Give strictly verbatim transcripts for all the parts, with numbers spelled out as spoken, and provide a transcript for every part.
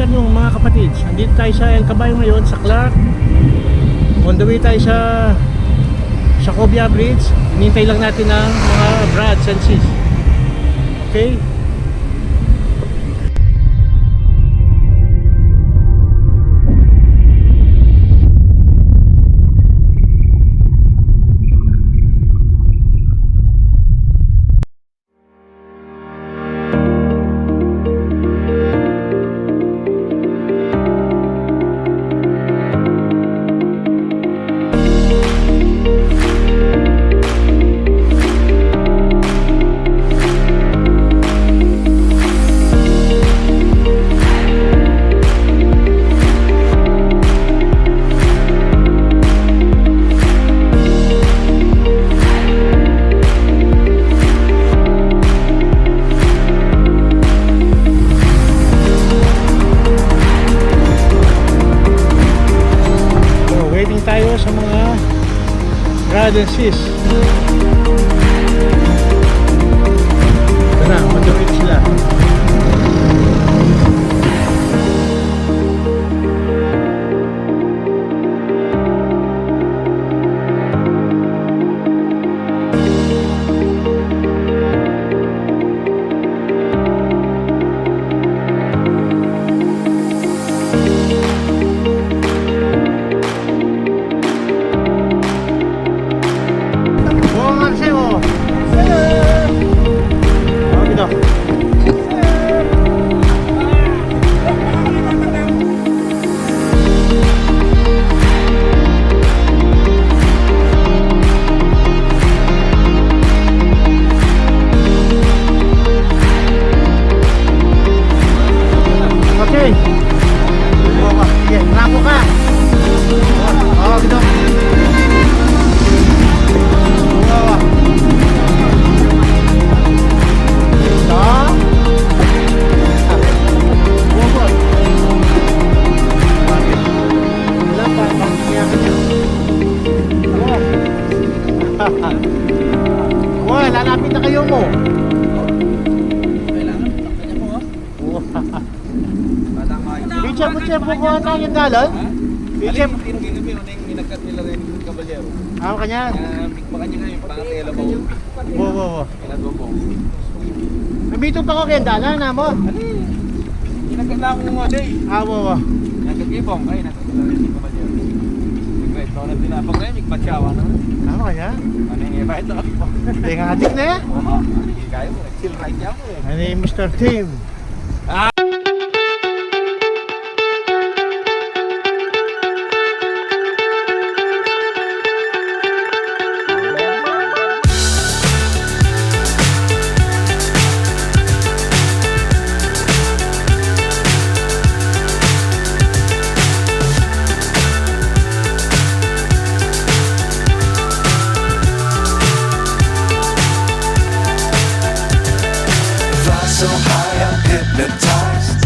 Yung mga kapatid, nandito tayo sa El Caballo ngayon, sa Clark. On the way tayo sa Segovia Bridge. Hinihintay lang natin ang mga brothers and sis. Okay? So, waiting tayo sa mga brother and sis. Ito na, matuloy na sila. Okay. Sige, trapo ka. Oh, bitaw. Ito. Wala pa, bakit kaya kanya? Wala, lalapit na kayo mo. Kailangan, takpan niya po, oh. Picture po, picture po, kuha tayo ng dalan. Picture po. Yung, yung, yung, yung inagkat nila rin yung kabalyero. Ah, kanya. Ah, baka niya nga yung pangatela mo. Wo, wo, wo. Nandito pa ko kaya dalan na mo. Inagkat na akong mga day. Ah, wo, wo. Inagkat kay Bong, ay, inagkat nila rin yung kabalyero. Yung kahit ako na tinapang na yun, may patsawa na. Ano kaya? Ano yung iba? Ito kami po. Hindi nga adik na eh. Oo, hindi kayo. Chill ride niya ako eh. Ano yung Mister Tim? Fly so high, I'm hypnotized.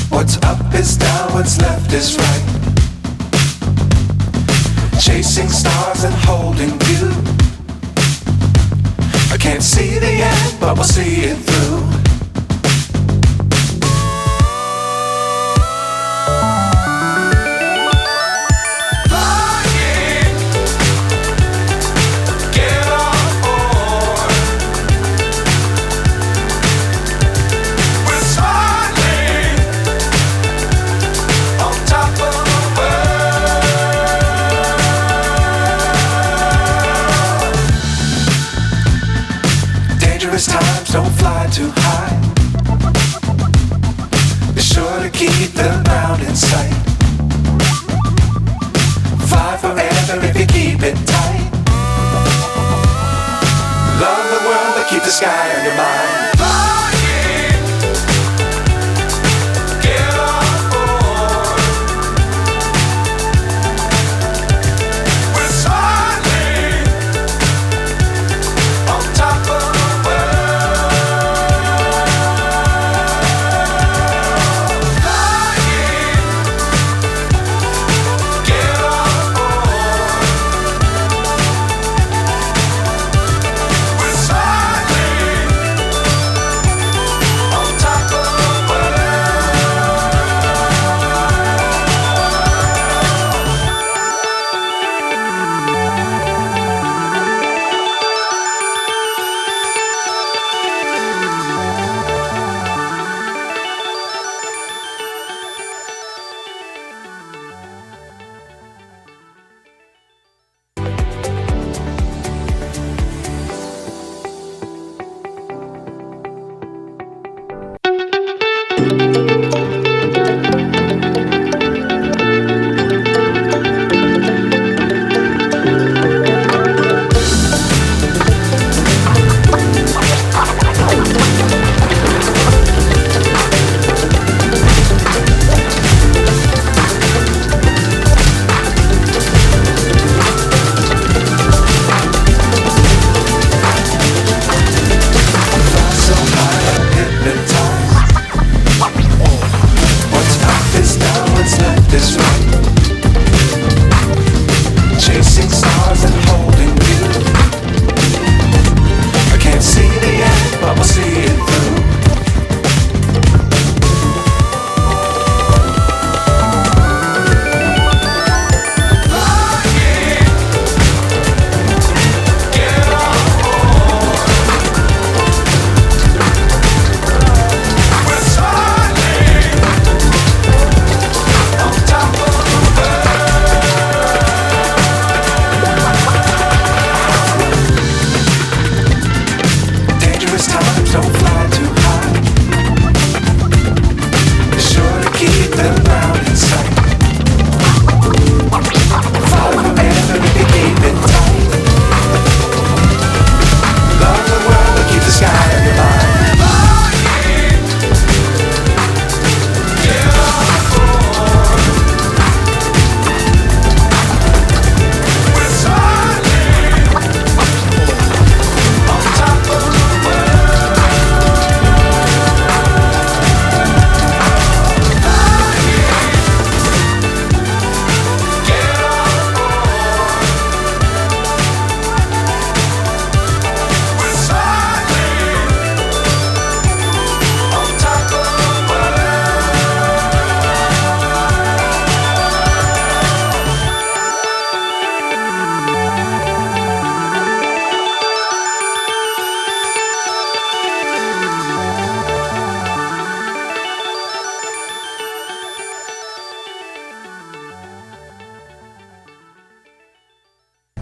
What's up is down, what's left is right. Chasing stars and holding you. I can't see the end, but we'll see it through. Flying, get on board. We're smiling on top of the world. Dangerous times, don't fly too high. Be sure to keep the ground in sight. Fly forever if you keep it tight. Love the world, but keep the sky on your mind. Flying, get on board. We're smiling on top of the world. Flying, get on board. We're smiling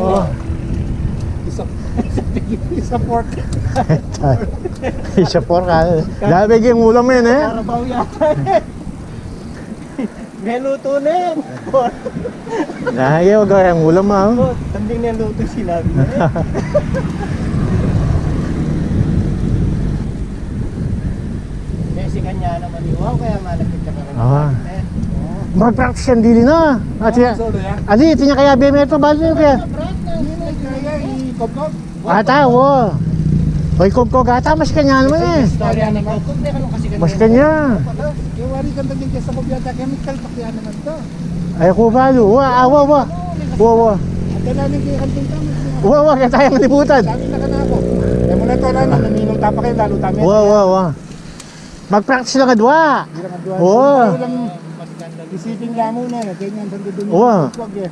Oh. Isa, isa pork. Isa pork, ah. Dami kayong ulam yan, eh. Karabaw yata. May luto na yan. Ay, wag kayang ulam, ah. Oh, tanding na luto sinabi niya. Kasi kanya naman iwaw, kaya malapit ka pa rin. Ah. Eh, oo. Mag-practice yan, dili na. At siya, solo yan? Ali, ito niya kaya B M ito, bali niya kaya. Brat na, hindi na kaya, ikobkob. Ata, wo. Oy, kogkog ata, mas kanya naman eh. Istorya ni Kogkog, teka, nung kasi Mas kanya. Yung wari kang taging kesa ko biyata, chemical, pakiana naman to. Ay, ku balu. Wa, ah, wa, wa. Wa, wa. At kailangan kayo kang tungtang. Wa, wa, kaya tayo manibutan. Sabi na ka na ako. Kaya muna to, naman, naninong tapa kayo, lalo tayo. Wa, wa, wa. Mag-practice lang adwa. Bilang adwa. Wa. Walang isipin nga muna, eh. Ganyan, sandudun yung Wa. Kogkog, eh.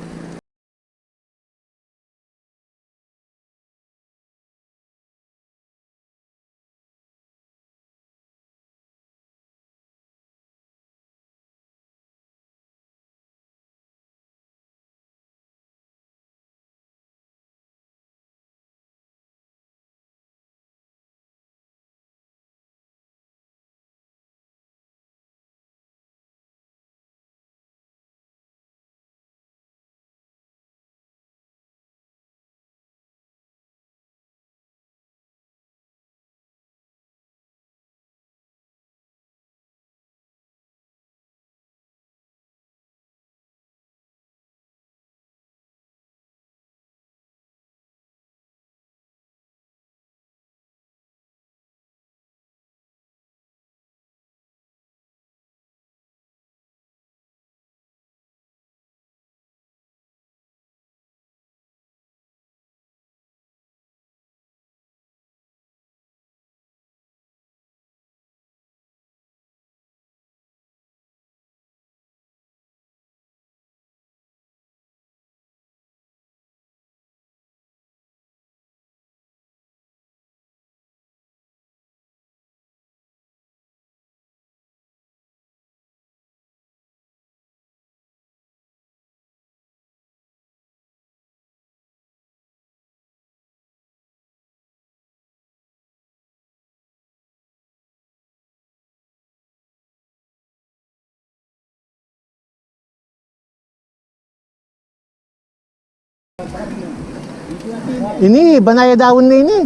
Ini, banaya daun na ini.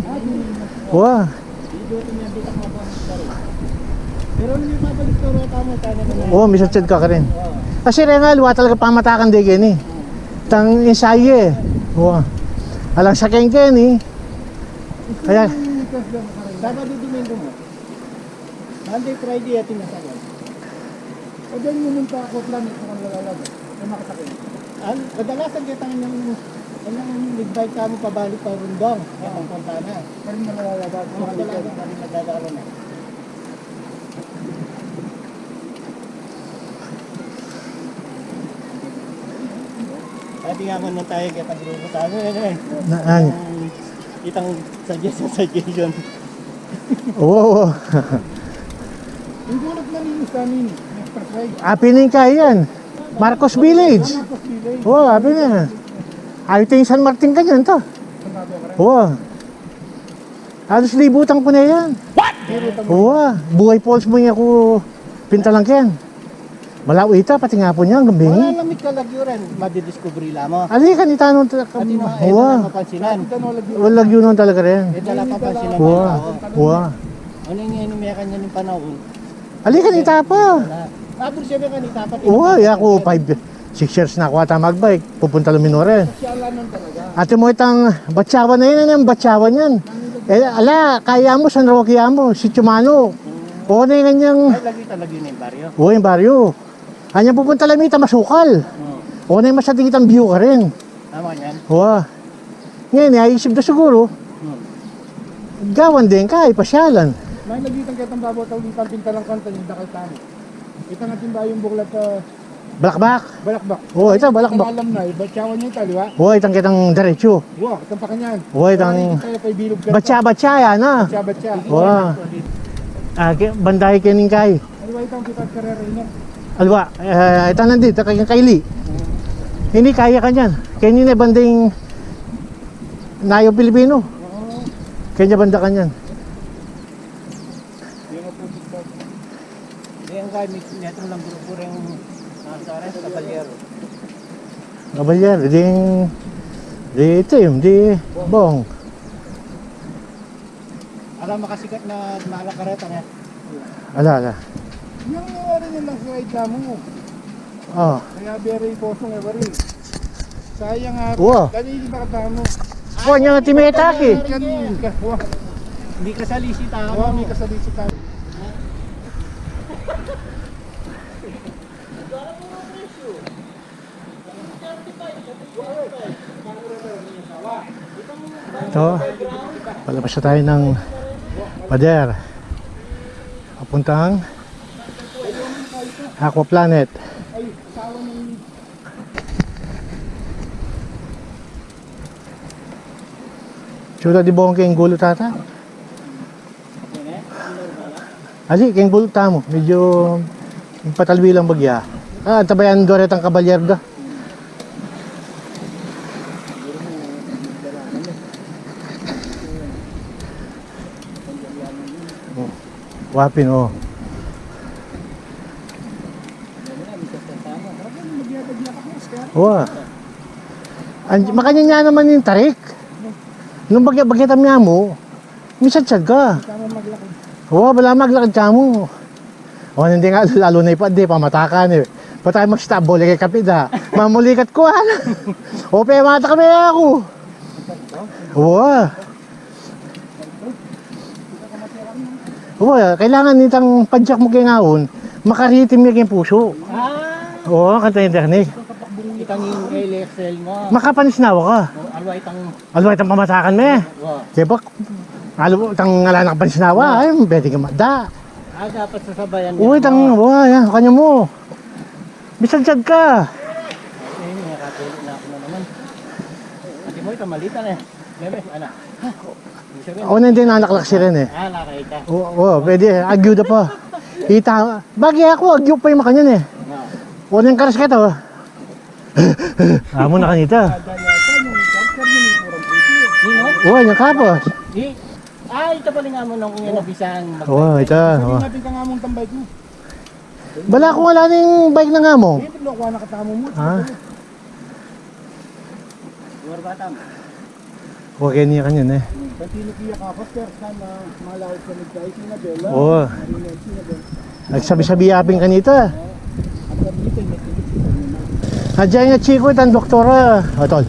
Wa. Wa, misachat ka karin. Kasi rengal, wa talaga pamatakan de keni. Tang ensayo e. Wa. Alang sa keni. Kaya Sabado, Domingo mo. Monday, Friday, atin na sa keni. O, diyan mo munta ako, plan, ito kang lalalago. Ay, makasakit. Ang kadalasan kita ng, ng invite kami pabalik pa Rundong, yung Fontana. Pero nalalabas. Ang kadalasan kami nagdadala na. Dati nga man na tayo kaya pag-grupo tayo, eh, eh. Na, ay. Ang itang suggestion, suggestion. Oo. Yung gulat na ninyo sa amin, expressway. Api na yung kaya yan. Marcos Village. Marcos Village. Oo, api na. Ay, ito yung San Martin kanyan to. Oo. Halos libutan ko na yan. What? Buhay Falls mu yung aku pintalan ken. Malaw ita, pati nga po niya, ang gambing. Wala na mit kalagyo rin, madidiscovery la mo. Ali, kanita nung ta-, Pati na, ito wa. Na mapansinan. Wala lagyo nun talaga rin. Ito na mapansinan. Wa, wa. Ano yung ini mekan niya ng panahon? Ali, kanita pa. Wala. Abot siya ba kanita pa? Wa, ya ko, five, six years na ako ata magbike. Pupunta Luminoren. Siya lang nun talaga. Ate mo itang batyawan na yun, ano yung batyawan yan? Eh, ala, kaya mo, San Roque mo, Sitio Mano. O, na yung kanyang Ay, lagi talaga yun yung baryo. O, yung baryo. Anya pupunta lang mita masukal. Hmm. O, na yung masading itang view ka rin. Tama yan. Wa. Ngayon, eh, isip na siguro. Hmm. Gawan din ka, ipasyalan. May nagitan kitang babaw tawag itang pintalang kanta yung dakal tani. Itang ating bayong buklat, ah, Balakbak. Balakbak. Oo, ita, balakbak. Ang alam na, eh, batyawan niya ita, di ba? Oo, itang kitang diretso. Wa, itang pa kanyan. Oo, itang Ay, ita, pa ibilog ka. Batya, batya, yan, ah. Batya, batya. Wa. Ah, ke-, banday kening kay. Aliwa itang kita karera ina. Aliwa, eh, ita nandito, kay, kay Li. Hindi, kaya kanyan. Kaya ni na banding nayo Pilipino. Oo. Kanya banda kanyan. Yung nga po, Di ang gamit niya, itong lang grupo rin, ah, sa akin, Caballero. Caballero, di, di Tim, di Bong. Alam, makasikat na malakareta niya. Ala, ala. Yung ano yun lang sa reklamo mo. Oh. Kaya bere yung posong eh, bari. Sayang nga. Wa. Dali, hindi ba katamo? Wa, niya nga timetaki. Kan, kan, wa. Hindi ka salisita. Wa, hindi ka salisita. Ito, palabas na tayo ng pader. Papuntang Aqua Planet. Tsura di bongke yung gulo tata. Ali, keng bulta mo. Medyo patalwi lang bagya. Ah, tabayan do retang kabalyerda. Oh, wapin, oh. Wa. An-, makanyan ya naman ing tarik. Nung bagya-bagya tam ya mu, misadsad ka. Wa, bala maglakad ka mu. O, hindi nga, lalo na ipa, di, pamatakan, eh. Patay mo, stop, bole kay kapit, ha. Mamulikat ko, ha. O, pe, mata kami, aku. Wa. Wa, kailangan itang padyak mu keng aun, makaritim ya keng pusu. Ah. O, kanta internet. Itang L X L mo. Makapanisnawa ka. O, alwa itang Alwa itang pamatakan me. Wa. Kaya ba, alwa itang ala na kapansinawa, ay, pwede ka mada. Ah, dapat sasabayan niya. Uy, itang, wa, yan, kanya mu. Misadsad ka. Eh, nakatulog na ako na naman. Ati mo, ito, malita na eh. Bebe, ana. O, nandin na anak laksi rin eh. Ah, nakita. O, o, pwede, agyu da pa. Ita, bagay ako, agyu pa yung makanyan eh. Ah. O, nang karas ka to. Amo na kanita. Nino? Wa, yung kapos. Di, ah, ita pala nga mo nung yung nabisahan mag- Wa, ita, wa. Sabi natin ka nga mong tambay ko. Bala ko nga lang yung bike na nga mo. Eh, pag nakuha na katamo mo, Ah. Lugar bata mo. Wa, kaya niya kanyan eh. Pati nakiya ka, first time na malawag sa nagkais na bela. Oo. Marina yung sinabela. Nagsabi-sabi apin kanita. Ang kabita niya, tinitira niya na. Adyan nga chiko, itang doktora. O, tol.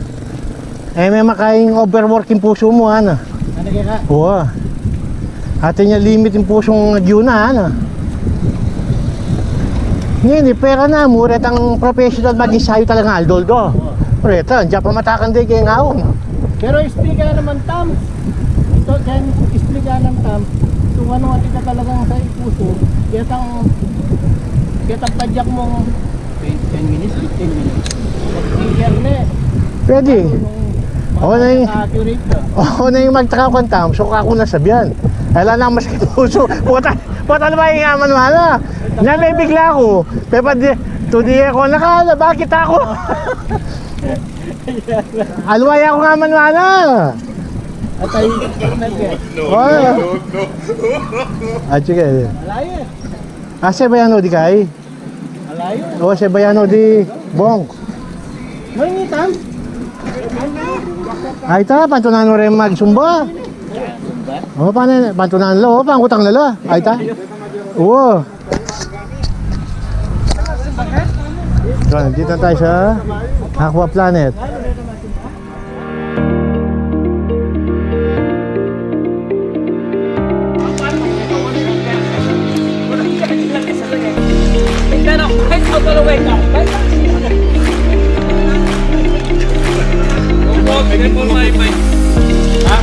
E me makaing overworking pusu mu, ana. Ano kaya ka? Wa. Atin ya limit ing pusung agyu na, ana. Ngeni, pera na mu, retang professional mag-ensayo talaga, aldo-aldo. Reta, diyan pamatakan de keng aun. Pero explika naman tam. Ito, then, explika naman tam. Kung ano atin ka talagang sa ipuso, detang, detang padyak mong ten, ten minutes, fifteen minutes. Pag-clear na eh. Pwede. O na yung, o na yung magtaka ku kantam, so kaku na sabian. Ala na mas puso. Puta, puta na ba yung aman mana? Na may bigla ku. Pepa di, tu di ku nakala, bakit aku? Alwaya ku nga man mana. Atay, nag- O. Ah, sige. Alaye. Ase bayano di kay? Alaye. O, ase bayano di Bong. Mainitan. Ay, ta, pantunan mu rin magsumba. O, paano, pantunan la, o, pangutang na la. Ay, ta. O. So, nandito na tayo sa Aqua Planet. Ha?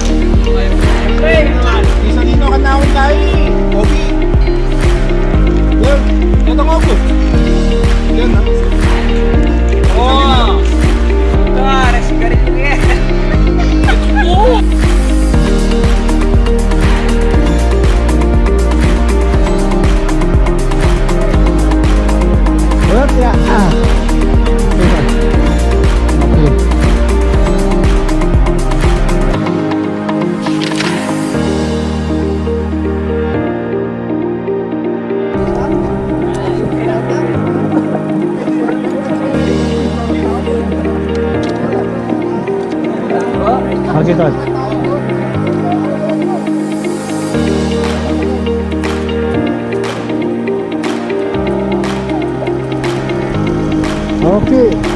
Isa dito ka na tayo. Obi. Yun. Ito nga po. Yun, ha? Oh. Ito nga, sigarilyo yan. Hop, ya. Ah. Okay, Tol. Okay.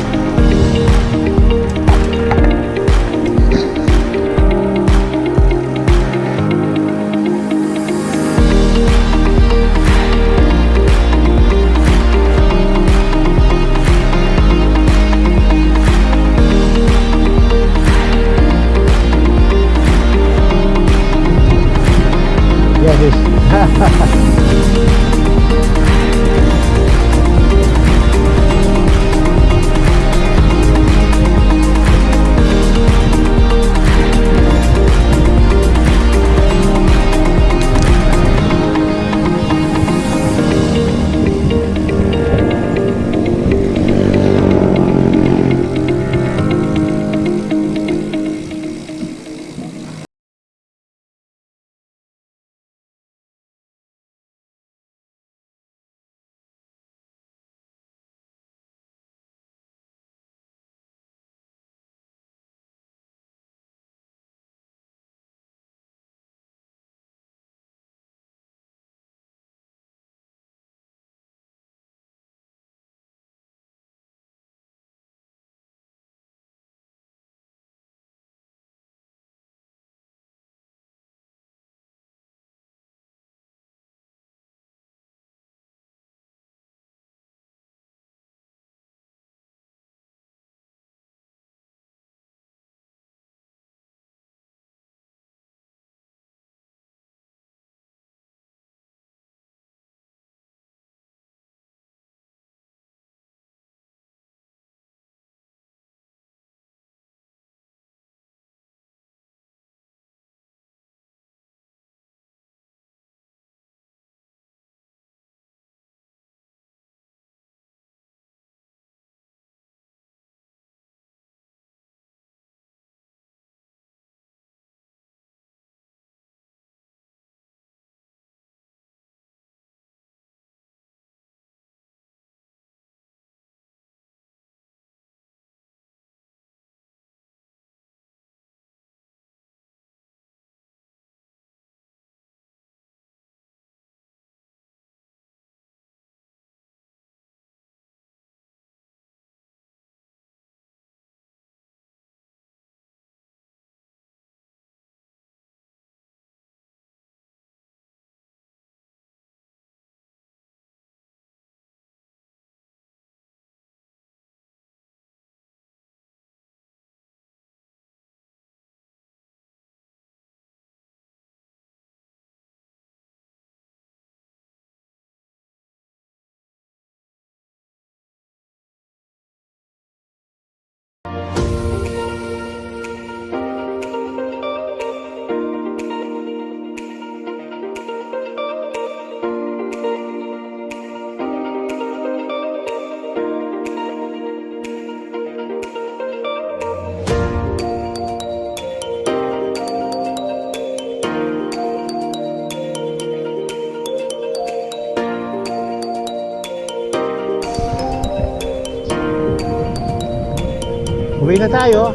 Uwi na tayo.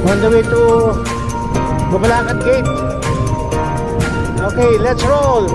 On the way to Mabalacat Gate. Okay, let's roll.